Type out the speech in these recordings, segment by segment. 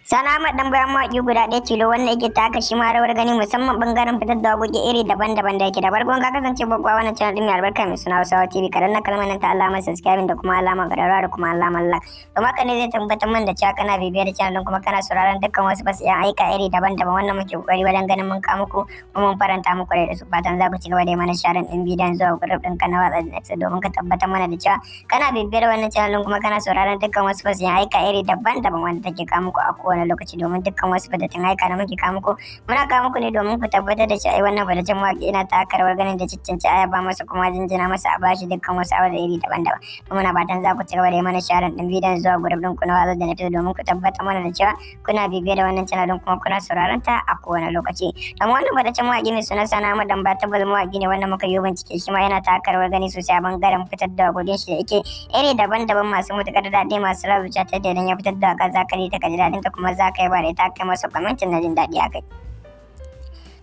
Sani Ahmad Dan Baiwa, mawaƙi guda ɗaya tilo wanda yake taka shi ma rawar gani, musamman bangaren fitar da waƙoƙi iri daban-daban da yake. Da farkon ka kasance babba wannan channel din mai albarka mai suna Hausawa TV, ka danna kalmar nan ta alamar subscribing da kuma alamar ƙararrawa da kuma alamar like. Domin haka ne zai tabbatar man da cewa kana bibiyar channel din, kuma kana sauraron dukkan wasu fasiyan aika iri daban-daban wanda muke kokari wajen ganin mun kawo muku kuma mun faranta muku rai da su. Fatan za ku ci gaba da yi mana sharing din bidiyon zuwa group ɗinka na WhatsApp, domin ka tabbatar mana da cewa kana bibiyar wannan channel din, kuma kana sauraron dukkan wasu fasiyan aika iri daban-daban wanda take kawo muku a kowane lokaci. Domin dukkan wasu fitattun aika da muke kawo muku, muna kawo muku ne domin ku tabbatar da cewa wannan fitaccen mawaƙi yana taka rawar ganin da cancanci a yaba masa, kuma jinjina masa, a bashi dukkan wasu abu da iri daban-daban. To, muna fatan za ku ci gaba da yi mana sharing din bidiyon zuwa group ɗin ku na WhatsApp da na domin ku tabbatar mana da cewa kuna bibiyar da wannan channel din, kuma kuna sauraron ta a kowane lokaci. Don wannan fitaccen mawaƙi mai suna Sani Ahmad Dan Baiwa, tabbas mawaƙi ne wanda muka yi bincike, shi ma yana taka rawar gani sosai a bangaren fitar da waƙoƙin shi da yake iri daban-daban, masu matuƙar daɗi, masu rabuta, ta da idan ya fitar da waƙa za ka ji ta, ka ji daɗin ta, kuma za ka yi ba da ita kai masa comment na jin daɗi a kai.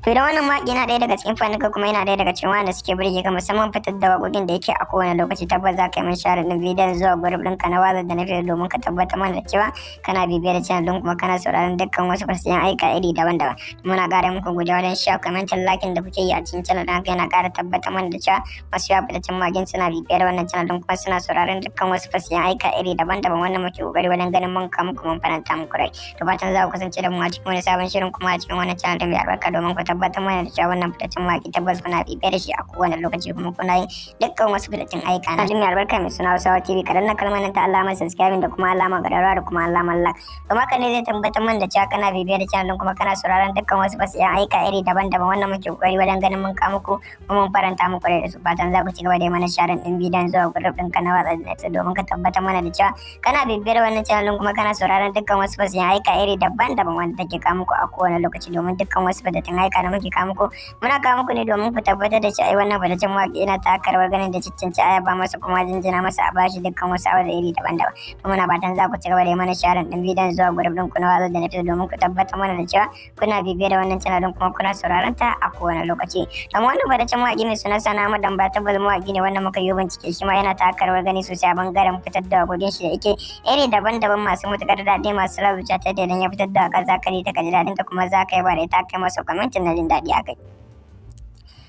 To, idan wannan mawaƙi yana ɗaya daga cikin fannin, kuma yana ɗaya daga cikin wanda suke burge ka, musamman fitar da waƙoƙin da yake a kowane lokaci, tabbas za ka yi min share ɗin bidiyon zuwa group ɗinka na WhatsApp da na Facebook, domin ka tabbatar mana da cewa kana bibiyar channel ɗin, kuma kana sauraron dukkan wasu fasiyan aika iri daban-daban. Muna ƙara muku godiya wajen share, comment, liking da kuke yi a cikin channel ɗin. Haka yana ƙara tabbatar mana da cewa masu yawa fitaccen mawaƙin suna bibiyar wannan channel ɗin, kuma suna sauraron dukkan wasu fasiyan aika iri daban-daban wanda muke ƙoƙari wajen ganin mun kawo muku, mun faranta muku rai. To, fatan za ku kasance da mu a cikin wani sabon shirin, kuma a cikin wannan channel ɗin mai albarka, domin ku tabbatar mana da cewa wannan fitaccen mawaƙi tabbas kuna bibiyar da shi a kowane lokaci, kuma kuna yin dukkan wasu fitaccen aika na mai albarka mai suna Hausawa TV. Ka danna kalmar nan ta alamar subscribing da kuma alamar ƙararrawa da kuma alamar like. Domin haka ne zai tabbatar mana da cewa kana bibiyar da channel din, kuma kana sauraron dukkan wasu fasiyan aika iri daban-daban wanda muke kokari wajen ganin mun kawo muku kuma mun faranta muku rai da su. Fatan za ku ci gaba da yi mana sharing din bidiyon zuwa group ɗinka na WhatsApp, domin ka tabbatar mana da cewa kana bibiyar wannan channel din, kuma kana sauraron dukkan wasu fasiyan aika iri daban-daban wanda take kawo muku a kowane lokaci. Domin dukkan wasu fitattun aika da muke kawo muku, muna kawo muku ne domin ku tabbatar da cewa wannan fitaccen mawaƙi yana taka rawar ganin da cancanci a yaba masa, kuma jinjina masa, a bashi dukkan wasu abu da iri daban-daban. To, muna fatan za ku ci gaba da yi mana sharing din bidiyon zuwa group ɗin ku na WhatsApp da na domin ku tabbatar mana da cewa kuna bibiyar da wannan channel din, kuma kuna sauraron ta a kowane lokaci. Don wannan fitaccen mawaƙi mai suna Sani Ahmad Dan Baiwa, tabbas mawaƙi ne wanda muka yi bincike, shi ma yana taka rawar gani sosai a bangaren fitar da waƙoƙin shi da yake iri daban-daban, masu matuƙar daɗi, masu rabuta, ta da idan ya fitar da waƙa za ka ji ta, ka ji daɗin ta, kuma za ka yi ba da ita kai masa comment na jin daɗi a kai.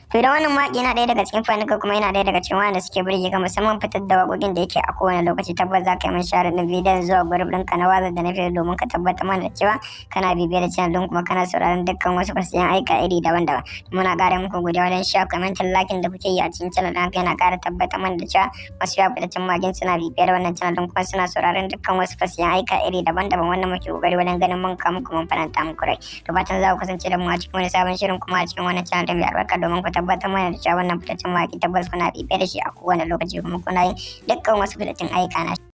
To, idan wannan mawaƙi yana ɗaya daga cikin fannin, kuma yana ɗaya daga cikin wanda suke burge ka, musamman fitar da waƙoƙin da yake a kowane lokaci, tabbas za ka yi min share ɗin bidiyon zuwa group ɗinka na WhatsApp da na Facebook, domin ka tabbatar mana da cewa kana bibiyar da channel ɗin, kuma kana sauraron dukkan wasu fasiyan aika iri daban-daban. Muna ƙara muku godiya wajen share, comment, liking da kuke yi a cikin channel ɗin. Haka yana ƙara tabbatar mana da cewa masu yawa fitaccen mawaƙin suna bibiyar wannan channel ɗin, kuma suna sauraron dukkan wasu fasiyan aika iri daban-daban wanda muke ƙoƙari wajen ganin mun kawo muku, mun faranta muku rai. To, fatan za ku kasance da mu a cikin wani sabon shirin, kuma a cikin wannan channel ɗin mai albarka, domin ku tabbatar mana da cewa wannan fitaccen mawaƙi tabbas kuna bibiyar da shi a kowane lokaci, kuma kuna yin dukkan wasu fitaccen aika na.